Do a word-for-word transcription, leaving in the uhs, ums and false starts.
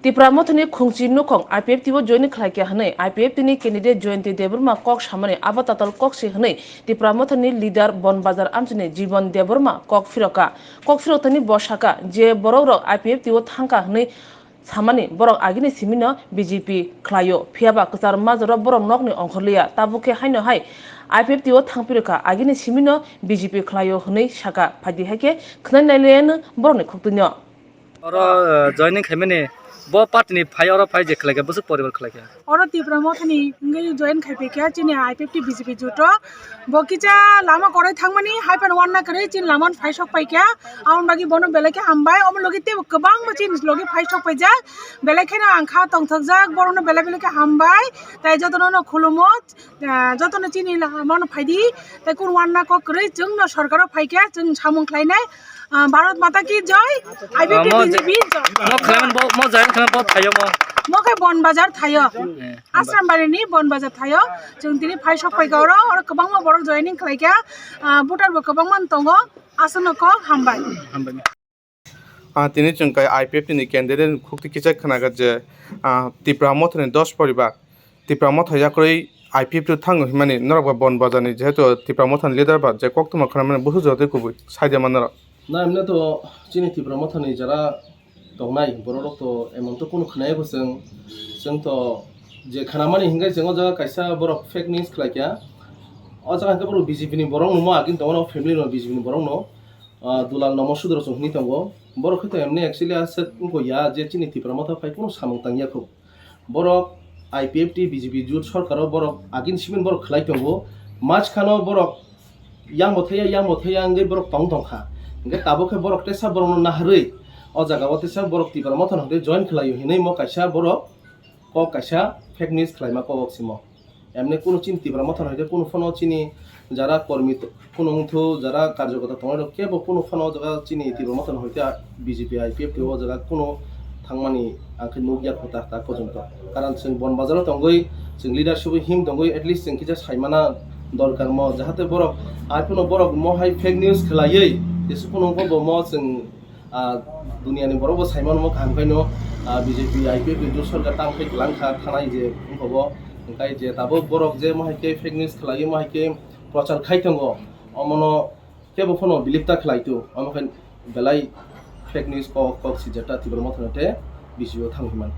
Tipra Mothani khungchi nukhung I P F T o join khlaikha hwnwi I P F T ni candidate Jayanti Debbarma kok samani abo tatal kok se hwnwi Tipra Mothani leader Bonbazar amchini Jibon Debbarma kok phirokha. Kok phirokthani bo sakha je borokrok I P F T o thangkha hwnwi samani borok agini simino B J P khlaio, phiyaba kwchar majoro borok nokni ongkhorliya, tabuk khe haino hai I P F T o thangphirokha, agini simino B J P khlaio hwnwi sakha. Phaidi hai khe khwnai nai le borokni khuktwino. Oro, eh, joining khaimani bo party ni phai oro phai je khlaikha, bwswk poribar khlaikha. Oro Tipra Mothani wngwi join khaipaikha chini I P F T B J P juto. Bo kisa lama korai thangmani hai phano wanna kwrwi chini lama phai sok paikha. Aboni bagwi bono belai khe hambai. Omo logi tei kwbangma chini logi phai sok paijak. Belai kheno ang kha tongthokjak, borokno belai belai khe hambai. Tai jotono no khulumo, ah, jotono chini lama no phaidi. Tai kun wanna kok kwrwi chwngno sorkaro phaikha, chwng samung khlainai. Ah, Bharat Mata ki jai, I P F T Ah, mo B J P jai. Mo khlaimani bo, mo join khlaimani bo thaio mo. Mo khe Bonbazar thaio. Eh, Ashram Bari ni Bonbazar thaio. Chwng tini phai sok paikha oro, oro kwbangma borok joining khlaikha. Ah, voter bo kwbangma tongo. Aswkno kok hambai. Hambai. Ah, tini chwng kai I P F T ni candidate khukti kisa khwnaga je, ah, Tipra Mothani dos poribar. Tipra Motha yakrwi I P F T thango himani norok ba Bonbazar ni jehetu Tipra Motha ni leader ba je koktwma khwnamani busu jotoi kubui saide man norok. Na emne to chini Tipra Motha ni jara tongnai borok rok to emon to kunu khwnai bo chwng, chwng to je khwnamani hingai chwng o jaga kaisa borok fake news khlai kha. O jaga hwnkhe borok B J P ni borok no mo agin tongo, family no B J P ni borok no, ah, Dulal Nomo Sudro chwng hwnwi tongo. Borok khe to emne actually aswk wngkho ya je chini Tipra Motha phai kunu samung tang ya kho. Borok I P F T B J P jut sorkaro borok agin simin borok khlai tongo. Majkhano borok yang bo thaya, yang bo thaya wngwi borok tong tong kha. Hwnkhe tabuk khe borok tesa borokno naharwi o jaga o tesa borok Tipra Motha no hwnkhe join khlaio hinwi mo kaisa borok kok kaisa fake news khlaima kok simo. Emne kunu chini Tipra Motha no hwnkhe kunu phano chini jara kormi t-, kunu wngthu jara karjokota tongnai rok kebo kunu phano o jaga chini Tipra Motha no hwnkhe B J P I P F T o jaga kunu thangmani ang khe nukya kho ta, ta porjonto. Karon chwng Bonbazar o tongwi, chwng leadership o him tongwi, at least chwng kisa saimana dorkar mo, jahate borok, ai phano borok mo hai fake news khlaiwi, jesu phano wngkha bo mo chwng, ah, duniani borok bo saimano mo kaham khaino, ah, B J P I P F ni jut sorkar tamo khe kwlang kha thanai je wngkha bo, hwnkhe je tabuk borok je mo hai khe fake news khlaiwi mo hai khe prochar khai tongo, omono kebo phano believe ta khlai tu, omo khe belai fake news kok, kok sijata Tipra Motha no te B J P o thang himani.